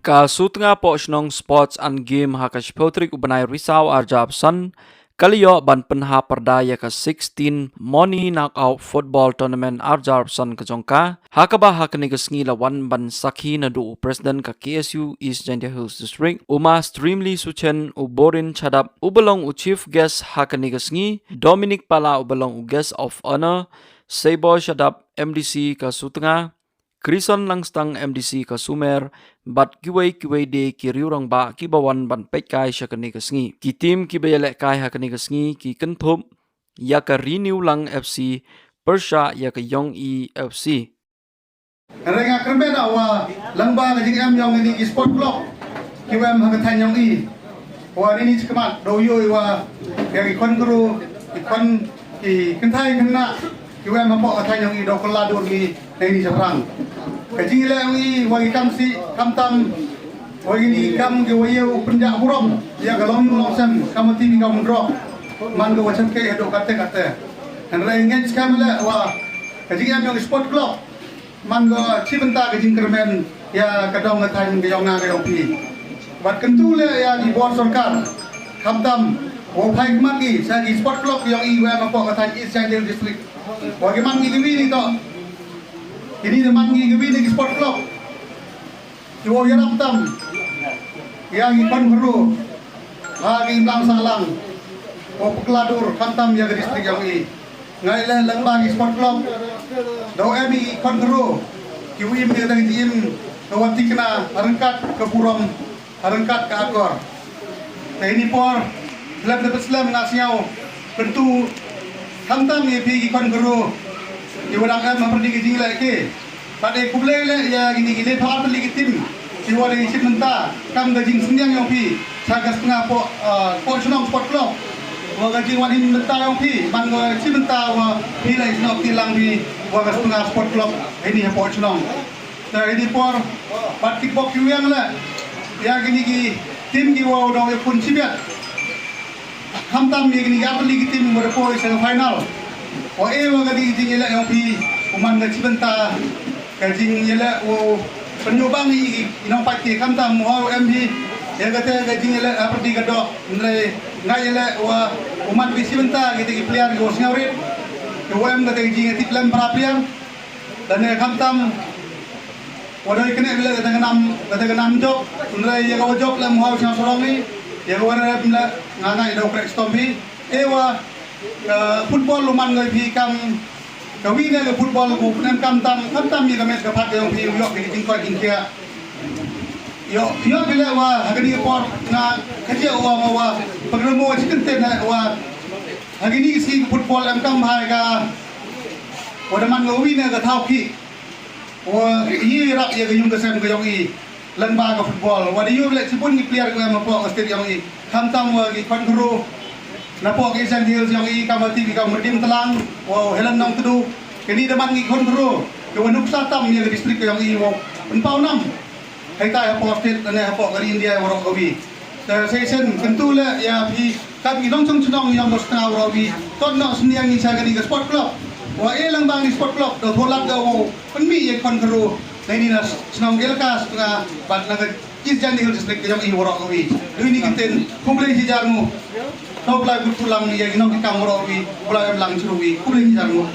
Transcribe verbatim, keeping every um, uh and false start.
Ka Sutnga Pohshnong Sports and Game ha ka shiphew tarik u bnai Risaw arhajar arphew san ka la ïoh ban pynhap pyrda ïa ka sixteen Moni Knockout Football Tournament arhajar arphew san ka jong ka, ha kaba ha kane ka sngi la wan ban sakhi naduh u President ka K S U East Jaintia Hills District, u Ma Streamly Suchen, u Borin Chadap uba long u Chief Guest ha kane ka sngi, Dominic Pala uba long u Guest of Honour, Seiboy Chadap, M D C ka Sutnga, Krison Langstang, M D C ka Sumer, bad kiwei kiwei de ki riew rangbah kiba wan ban peit kai sha kane ka sngi. Ki team kiba ïalehkai ha kane ka sngi ki kynthup ïa ka Renew Lang F C pyrshah ïa ka Ïong-i F C. Hynrei nga kyrmen ah wa lyngba ka jingem jong ini ki sport club kiwa em ha ka thaiñ Ïong-i, wa ini chi khmat da u ïoh wa ïa ki khon kru, ki khon, ki kynthei khynnah kiwa em hapoh ka thaiñ Ïong-i da u kylla dur ngi na ini shaphrang. Ka jingïaleh Ïong-i wa ki kam sih, khamtam wa kine ki kam kiwa ïa u pynjah burom ïa ka longïing longsem, kam wa tip ïa ka mundrok, man ka wa chemkei haduh katte katte. Hynrei ngeit skhem leh wa ka jingem jong ki sport club man ka chi bynta ka jingkyrmen ïa ka dong ka thaiñ ka jong nga ka jong phi. Bad kyntu leh ïa ki bor sorkar, khamtam wa phai khmat ki sha ki sport club Ïong-i wa em hapoh ka thaiñ East Jaintia Hills District, wa ki man ki kiwi ni to. Kini ki man ki kiwi ni ki sport club kiwa ïarap tam ïa ki khon kru ha ki imlang sahlang, wa pynkylla dur khamtam ïa ka district Ïong-i. Nga ïaleh lyngba ki sport club, da u em ïa ki khon kru kiwa im ïa ka dang jingim kawa thikna ha ryngkat ka burom, ha ryngkat ka akor. Te ini por, slem da slem nga sngew kyntu khamtam ïa phi ki khon kru kiwa dang em ha pyrdi ka jingleh ki. Bad eh khublei leh ïa kine ki laiphew ar tylli ki team kiwa da ïa shim bynta kam ka jingsynñiang jong phi sha ka Sutnga Poh, ah, Pohshnong Sport Club. Wa ka jingwan im bynta jong phi man ka shi bynta wa phi la ïasnoh kti lang phi wa ka Sutnga Sport Club ini ha Pohshnong. Te ini por bad ki bok ki wiang leh ïa kine ki team kiwa u dong ïa pun shibit. Khamtam ïa kine ki ar tylli ki team wa da poi sha final. Wa eh wa ka dei ka jingïaleh jong phi u man ka shi bynta ka jingïaleh u pynïoh bang ïa ki nongpait ki khamtam u hoi u em hi. Ïa kata ka jingïaleh ha pyrdi ka doh. Hynrei nga ïaleh wa u man ka shi bynta kita ki player kiwa sngewrit, kiwa em kata ka jingïatip lem para player. Lane khamtam wa dei kane leh kata ka nam, kata ka nam jop, hynrei ïa kawa jop leh mo hau sha sarong hi, ïa kawa rem leh nga ngai da u krek stom hi. Eh wa ka football u man ngai phi kam kawi ne ka football u pynem khamtam, khamtam ïa ka met ka phad ka jong phi u ïoh ki jingkoit jingkhiah. Ïoh, ïoh ki leh wa ha kane ka por nga ka jia wa, wa, wa pynrem wa chicken ten wa ha kane ka sngi ka football em kam bha ka wa da man kawi ne ka thaw ki. Wa ïarap ïa ka ïung ka sem ka jong i lyngba ka football. Wa da ïoh leh shibun ki player kiwa em hapoh ka state jong i. Khamtam wa ki khon kru napoh ki East Jaintia Hills jong i, kam wa tip i kam Myrdim Tlang, wa Helen Nongtdu. Kini da man ki khon kru kiwa nuksa tam ïa ka district ka jong i wa pynpaw nam. Hei tai hapoh state ne hapoh ka ri India waroh kawi. Te sa shisien kyntu leh ïa phi kam ki nongshong shnong ïa ka Sutnga waroh kawi. Ton noh synñiang ngi sha kani ka sport club. Wa eh lyngba kani sport club da thoh lad da u pynmih ïa ki khon kru na ini na shnong Gilka Sutnga bad na ka East Jaintia Hills District ka jong i waroh kawi. Dei ini ki ktien, khublei shihajar nguh. To Blai bud pynlang ïa ki nongkitkam waroh kawi, Blai em lang shuh wi, khublei shihajar nguh.